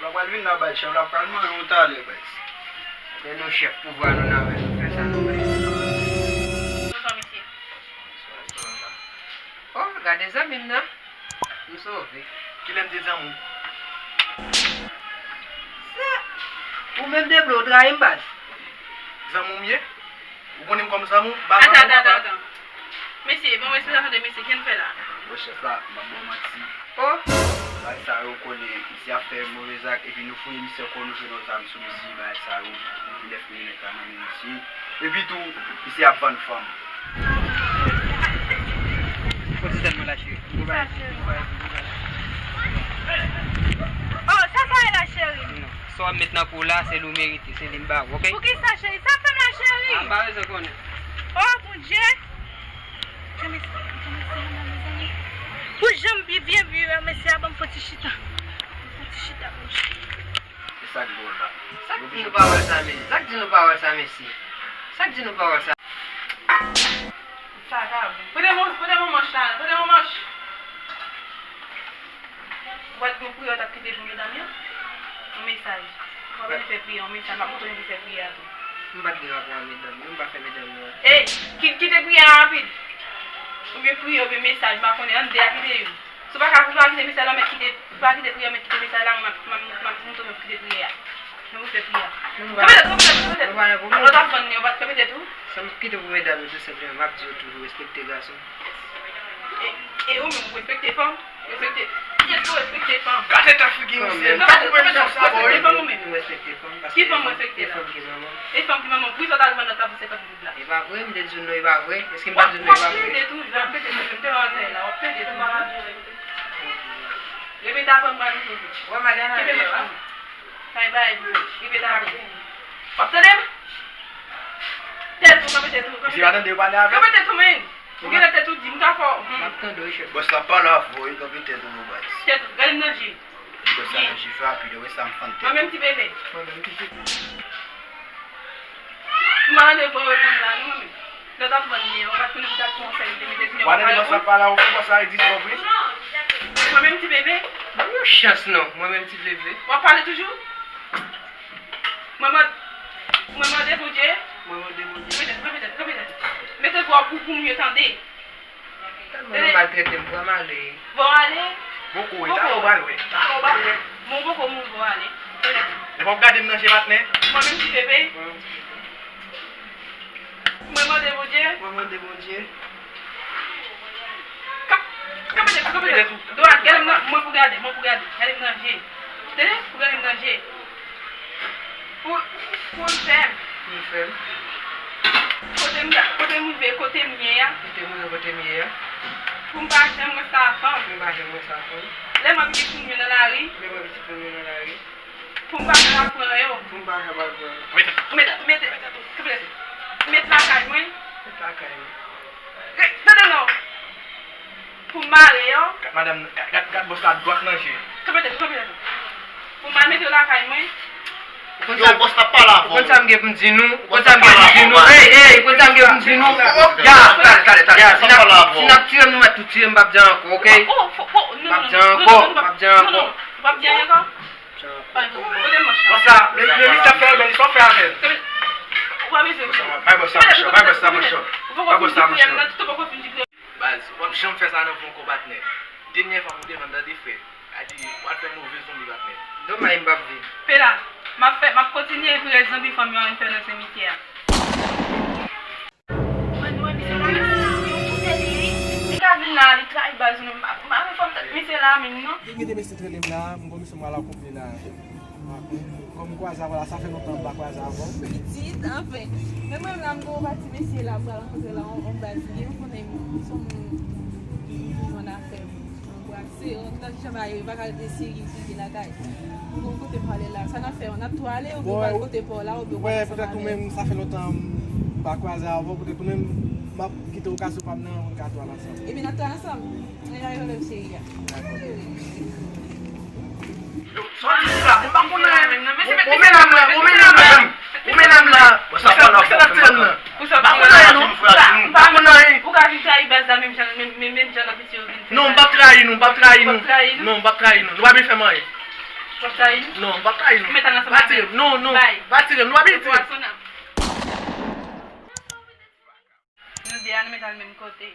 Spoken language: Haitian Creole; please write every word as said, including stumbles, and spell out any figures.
L ap pral vin la, baz, chèf la pral manyen w talè, baz. Lè nou chèf, pouvwa nou nan men nou, fè sa nou vle. Bonswa, mesye. Oh, gade zanmi m nan. M sove. Kilè m te zanmi w? Sa, ou menm de blo, ou trayi m, baz. Zanmi w m ye? Ou konnen m kòm zanmi w? M pa zanmi w, papa. Atan, atan, atan. Mesye, bon, responsab de mesye, ki n fè la? Bon, chèf la, m ap ba w manti. Oh! Bagay sa yo kole, misye ap fè move zak, epi nou fouye misye ankò, nou jwenn yon zam sou misye, bagay sa yo, epi lè kriminèl la nan men misye. Epi tou, misye ap vann fanm. Pote sèlman la, cheri. Sa, cheri. Oh, sa, sa e la, cheri. Non. Sa w ap met nan kou la, se li w merite, se li m ba ou, oke? Poukisa, cheri? Sa fè m la, cheri? Ah, m pa bezwen konnen. Oh, Bondye! Pou jan m byen, byen, byen, mesye a ban m fon ti chita. Fon ti chita, Bondye. E sa k dwòl la? Sa k di nou pawòl sa, mesye? Sa k di nou pawòl sa, mesye? Sa k di nou pawòl sa? Sa ka bon. Pote mon, pote mon manch la, pote mon manch. Ou pa t gen priyè w t ap kite pou medam yo? Yon mesaj. W ap vin fè priyè, yon mesaj. M ap montre w pou fè priyè a tou. M pa t gen rapò ak medam yo, m pa fè medam yo. Ey, ki-, kite priyè a rapid. Oubyen priyè, oubyen mesaj, m pa konnen, ann de a kite youn. Si w pa ka, si w pa kite mesaj la, mèt kite, si w pa kite priyè, mèt kite mesaj la, m ap, m ap, m ap montre w pou kite priyè a. Men pou fè priyè a. Kanpe tèt, kanpe tèt, kanpe tèt. Lè w t ap vann li, ou pa t kanpe tèt ou? Sa m kite pou medam yo, tou senpleman, m ap di yo toujou respekte gason. E, e ou menm, ou respekte fanm? Respekte, kiyès ki respekte fanm? Gade ta figi misye. Kanmenm. Kanpe tèt, kanpe tèt, ou respekte fanm ou menm? M respekte fanm, paske e fanm ki manman m. E fanm ki manman m. Poukisa w t al vann lòt la pou senkant goud la? E pa vre, m te di w non, e pa vre. Èske m pa di w non, e pa vre? W ap plede toujou, w ap plede toujou, m te wè w atè la, w ap plede toujou. Repete apre m pral toujou. Wè, madanm, kenbe manch la. Kay bay, repete apre. W ap tande m? Tèt ou, kanpe tèt ou, kanpe tèt ou. Misye pa tande yo pale avè l. Kanpe tèt ou, men. Ou genlè tèt ou di, m ka fè w. M ap tande w, chèf. Bòs la pale avè w, wi, kanpe tèt ou, baz. Tèt ou, gade m nan je. Bòs la nan je, fè rapid, wè sa m fann tèt. Mwen menm ti bebe. Mwen menm ti bebe. M pa tande vwa w reponn la, non, mwen menm. Lè w t ap vann li an, ou pa t konnen pou w t al pran yon sèl, te mete ti nèg w ap pale. Wè, sa pale avè w, konsa e di vwa vre. Mwen menm ti bebe. Ban m yon chans, non, mwen menm ti bebe. W ap pale toujou? Mwen mande, mwen mande Bondye. Mwen mande Bondye. Kanpe tèt, kanpe tèt, kanpe tèt. Mete vwa w pou, pou m miye tande. Tèlman nou maltrete m, vwa m ale. Vwa w ale? Poko, e talè w pral wè. Talè w pral wè. Bon, poko moun vwa w ale. Kanpe tèt. Epa w gade m nan je, patnè. Mwen menm ti bebe. Mwen menm ti bebe. Mwen mande Bondye. Mwen mande Bondye. Kanpe tèt ou, kanpe tèt ou. Dwat, gade m nan, mwen pou gade, mwen pou gade. Gade m nan je. Tande? Pou gade m nan je. Pou, pou l fè m. Pou l fè m. Kote m, kote m rive, kote m ye a. Kote m rive, kote m ye a. Pou m pa janm wè sa fanm. Pou m pa janm wè sa fanm. Lè m ap pitit moun yo nan lari. Lè m ap pitit moun yo nan lari. Pou m pa janm al pran yo. Pou m pa janm al pran yo. Mete, mete, mete, mete lakay mwen. Mete lakay mwen. Re-, tande non. Pou m mare yo. Gad madanm, gad, gad, gad bòs la dwat nan je. Kanpe tèt ou, kanpe tèt ou. Pou m al mete yo lakay mwen. Yo, bòs la pale avè w. Ou konn sa m gen pou m di nou? Ou konn sa m gen pou m di nou? Ey, ey, ou konn sa m gen pou m di nou? Ya, talè, talè, talè. Ya, si n ap, si n ap tire m, nou mèt tou tire m, m p ap di ankò, oke? M p ap di ankò, m p ap di ankò. Ou p ap di anyen ankò? Bòs la, men, men misye ap fè, men sa w fè avè l. Ou pa bezwen. Bay bòs la, monchè, bay bòs la, monchè. Bay bòs la, monchè. Baz, w ap janm fè sa nan fon kò patnè. Dènyè fwa m te vann tande frè. A di, w al fè move zonbi patnè. Domaj m p ap viv. Pela, m ap fè, m ap kontinye vire zonbi fanm yo ann fè nan simityè a. Mwen, mwen, misye la, yon foute li, wi. Li ka vin la, li trayi baz nou. M pa, m pa renmen fanm tank misye la, menm non. Gen de mesye t rele m la, m gon misye m pral akonpli la. Kòm m kwaze avè w la, sa fè lontan m pa kwaze avè w. Pitit, anfen. Men mwen menm la, m gen yon pati mesye la, m pral rankontre la, yon, yon baz li ye, ou konnen m, se yon moun ki jwenn afè m. Anbrase, yon tan ki chavay yo, yo pa ka rete seri prive lakay. Ou gon kote pou ale la. Sa n ap fè, n ap tou ale, oubyen w pral kote pa w la, oubyen w pral ansanm avè m? Bon, petèt ou menm, sa fè lontan m pa kwaze avè w, petèt ou menm, m ap kite okazyon pa m nan, nou ka tou al ansanm. Ebyen, n ap tou al ansanm. Ann ale avè m, cheri a. Dakò. Sa w di la, m pa konn anyen. Bon, bon, medam la, bon, medam la. Bon, medam la. Bon, sa pa la, bon, medam la. M pa konn anyen, non. M pa konn anyen. Ou ka vin trayi baz la menm jan, menm, menm, menm jan nan piti yo vin fè. Non, m p ap trayi nou, m p ap trayi nou. Non, m p ap trayi nou. Nou pa vin fè m anyen. W ap trayi m? Non, m p ap trayi nou. Ou met al ansanm avè m. Pa tire m, non, non. Bay. Pa tire m, nou pa bezwen tire m. Pwason ap. Nou de a, nou met al menm kote.